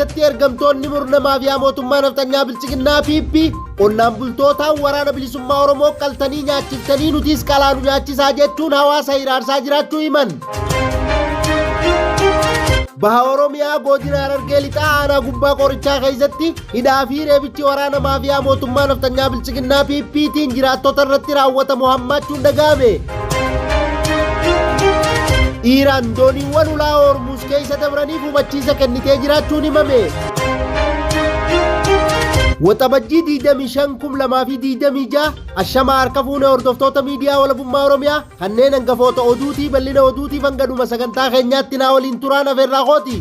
keessatti ergamtoonni murna maafiyaa mootummaa nafxanyaa Biltsiginnaa PP qonnaan bultootaan waraana bilisummaa Oromoo qaltanii nyaachiftanii nutiis qalaa nu nyaachisaa jechuun hawaasa hiraarsaa jiraachuu himan. Baha Oromiyaa godina Harargee Lixaa aanaa gubbaa qorichaa keessatti hidhaa fi reebichi waraana maafiyaa mootummaa nafxanyaa Biltsiginnaa PPtiin jiraattota irratti raawwatamu hammaachuun dhaga'ame. Iiraan dooniiwwan ulaa Hormuuz keessa dabraniif hubachiisa kennitee jiraachuun himame. Waxabajjii 25,2026 ashamaa harka fuune hordoftoota miidiyaa walabummaa Oromiyaa kanneen hangafoota oduutii bal'ina oduutiif hanga dhuma sagantaa keenyaatti naa waliin turaan afeerraa kooti.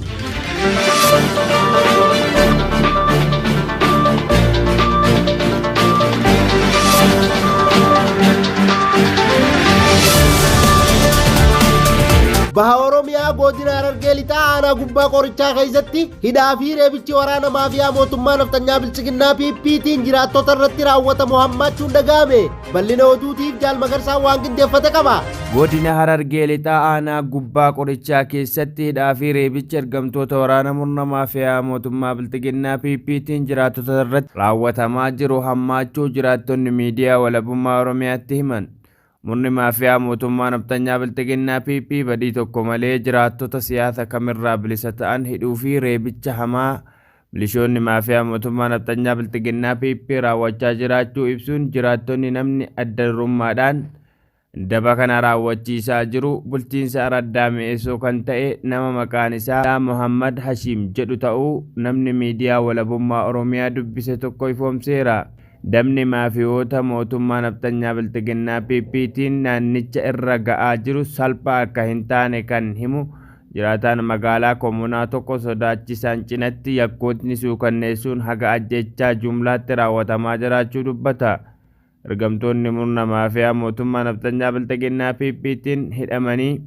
Baha Oromiyaa godina Harargee Lixaa aanaa gubbaa qorichaa keessatti hidhaa fi reebichi waraana maafiyaa mootummaa nafxanyaa Biltsiginnaa PPtiin jiraattota irratti raawwatamu hammaachuun dhaga'ame. Bal'ina oduutiif Jaal Magarsaan waan qindeeffate qaba. Godina Harargee Lixaa aanaa Gubbaa Qorichaa keessatti hidhaa fi reebichi ergamtoota waraana murna maafiyaa mootummaa Bilxiginnaa PPtiin jiraattota irratti raawwatamaa jiru hammaachuu jiraattonni miidiyaa Walabummaa Oromiyaatti himan. Murni maafiyaa mootummaa nafxanyaa Bilxiginnaa PP badii tokko malee jiraattota siyaasa kamirraa bilisa ta'an hidhuu fi reebicha hamaa milishoonni maafiyaa mootummaa nafxanyaa Bilxiginnaa PP raawwachaa jiraachuu ibsuun jiraattonni namni adda durummaadhaan daba kana raawwachiisaa jiru bulchiinsa Araddaa Mi'eessoo kan ta'e nama maqaan isaa Mohammad Hashiim jedhu ta'uu namni miidiyaa Walabummaa Oromiyaa dubbise tokko ifoomseera. Dabni maafiyoota mootummaa nafxanyaa Bilxiginnaa PPtiin naannicha irra ga'aa jiru salphaa akka hin taane kan himu jiraataan magaalaa Komunaa tokko sodaachisaan cinatti yakkootni suukanneessuun haga ajjeechaa jumlaatti raawwatamaa jiraachuu dubbata. Ergamtoonni murna maafiyaa mootummaa nafxanyaa Bilxiginnaa PPtiin hidhamanii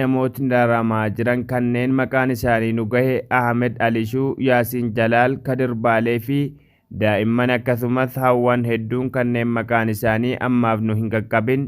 namootni dararamaa jiran kanneen maqaan isaanii nu gahe Ahmed Alishuu, Yaasiin Jalaal, Kadir Baalee fi daa'imman akkasumas hawwan hedduun kanneen maqaan isaanii ammaaf nu hin qaqqabin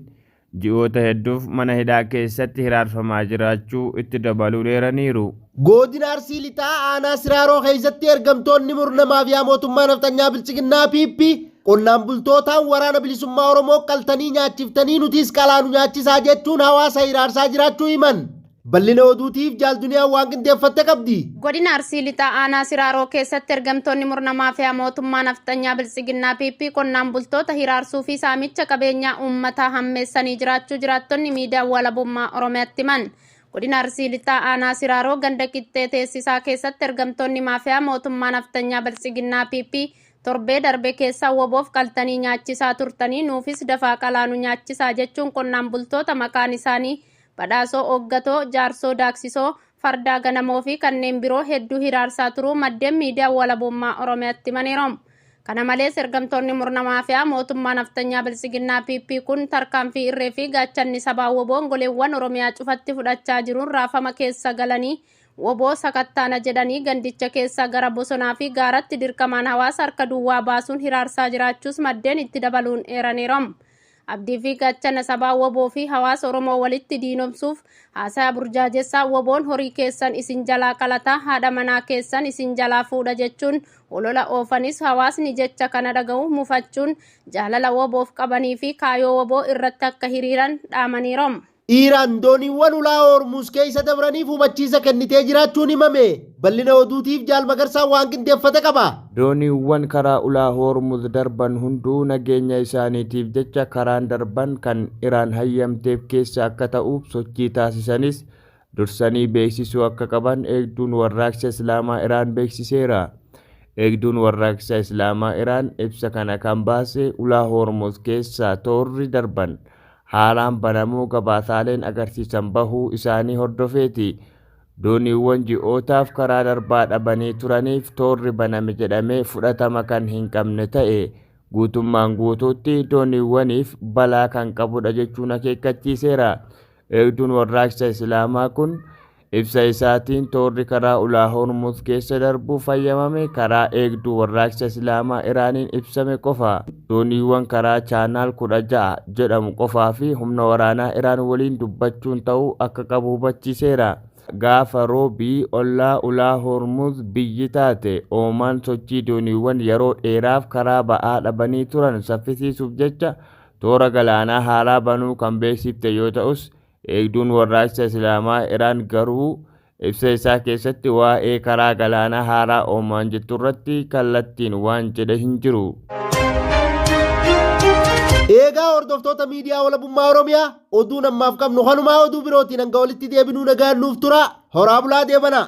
ji'oota hedduuf mana hidhaa keessatti hiraarfamaa jiraachuu itti dabaluun eeraniiru. Godina Arsii Lixaa aanaa Siraaroo keessatti ergamtoonni murna maafiyaa mootummaa nafxanyaa Biltsiginnaa PP qonnaan bultootaan waraana bilisummaa Oromoo qaltanii nyaachiftanii nutiis qalaa nu nyaachisaa jechuun hawaasa hiraarsaa jiraachuu himan. Bal'ina oduutiif Jaal Duniyaan waan qindeeffatte qabdi. Godina Arsii Lixaa aanaa Siraaroo keessatti ergamtoonni murna maafiyaa mootummaa nafxanyaa Biltsiginnaa PP qonnaan bultoota hiraarsuu fi saamicha qabeenyaa uummataa hammeessanii jiraachuu jiraattonni miidiyaa Walabummaa Oromiyaatti himan. Godina Arsii Lixaa aanaa Siraaroo ganda qixxee teessisaa keessatti ergamtoonni maafiyaa mootummaa nafxanyaa Biltsiginnaa PP torbee darbe keessa woboof qaltanii nyaachisaa turtanii nuufis dafaa qalaa nu nyaachisaa jechuun qonnaan bultoota maqaan isaanii Badhaasoo Ooggatoo, Jaarsoo Daaksisoo, Fardaa Ganamoo fi kanneen biroo hedduu hiraarsaa turuu maddeen miidiyaa Walabummaa Oromiyaatti himaniiru. Kana malees ergamtoonni murna maafiyaa mootummaa nafxanyaa Biltsiginnaa PP kun tarkaanfii irree fi gaachanni sabaa woboon goleewwan Oromiyaa cufatti fudhachaa jiruun raafama keessa galanii woboo sakattaana jedhanii gandicha keessaa gara bosonaa fi gaaratti dirqamaan hawaasa harka duwwaa baasuun hiraarsaa jiraachuus maddeen itti dabaluun eeraniiru. Abdii fi gaachana sabaa woboo fi hawaasa Oromoo walitti diinomsuuf haasaa burjaajessaa woboon horii keessan isin jalaa qalataa haadha manaa keessan isin jalaa fuudha jechuun olola oofanis hawaasni jecha kana dhaga'u mufachuun jaalala woboof qabanii fi kaayoo woboo irratti akka hiriiran dhaamaniiru. Iiraan dooniiwwan ulaa Hormuuz keessa dabraniif hubachiisa kennitee jiraachuun himame. Bal'ina oduutiif Jaal Magarsaan waan qindeeffate qaba. Dooniiwwan karaa ulaa Hoormuz darban hunduu nageenya isaaniitiif jecha karaan darban kan Iraan hayyamteef keessa akka ta'uuf sochii taasisanis dursanii beeksisuu akka qaban Eegduun Warraaqsa Islaamaa Iraan beeksiseera. Eegduun Warraaqsa Islaamaa Iraan ibsa kana kan baase ulaa Hoormuz keessa toorri darban haaraan banamuu gabaasaaleen agarsiisan bahuu isaanii hordofeeti. Dooniiwwan ji'ootaaf karaa darbaa dhabanii turaniif toorri baname jedhamee fudhatama kan hin qabne ta'e guutummaan guutuutti dooniiwwaniif balaa kan qabudha jechuun akeekkachiiseera. Eegduun Warraaqsa Islaamaa kun Ibsa isaatiin toorri karaa ulaa Hormuz keessa darbuuf hayyamame karaa Eegduu Warraaqsa Islaamaa Iraaniin ibsame qofa. Dooniiwwan karaa Chaanaal 16 jedhamu qofaa fi humna waraanaa Iraan waliin dubbachuun ta'uu akka qabu hubachiiseera. Gaafa Roobii ollaa ulaa Hormuz biyyi taate Oomaan sochii dooniiwwan yeroo dheeraaf karaa ba'aa dhabanii turan saffisiisuuf jecha toora galaanaa haaraa banuu kan beeksifte yoo ta'us, Eegduun Warraaqsa Islaamaa Iraan garuu ibsa isaa keessatti waa'ee karaa galaanaa haaraa Oomaan jetturratti kallattiin waan jedhe hin jiru. Eegaa hordoftoota miidiyaa walabummaa Oromiyaa oduun ammaaf qabnu kanumaa oduu birootiin hanga walitti deebinuu nagaan nuuf turaa horaa bulaa deebanaa.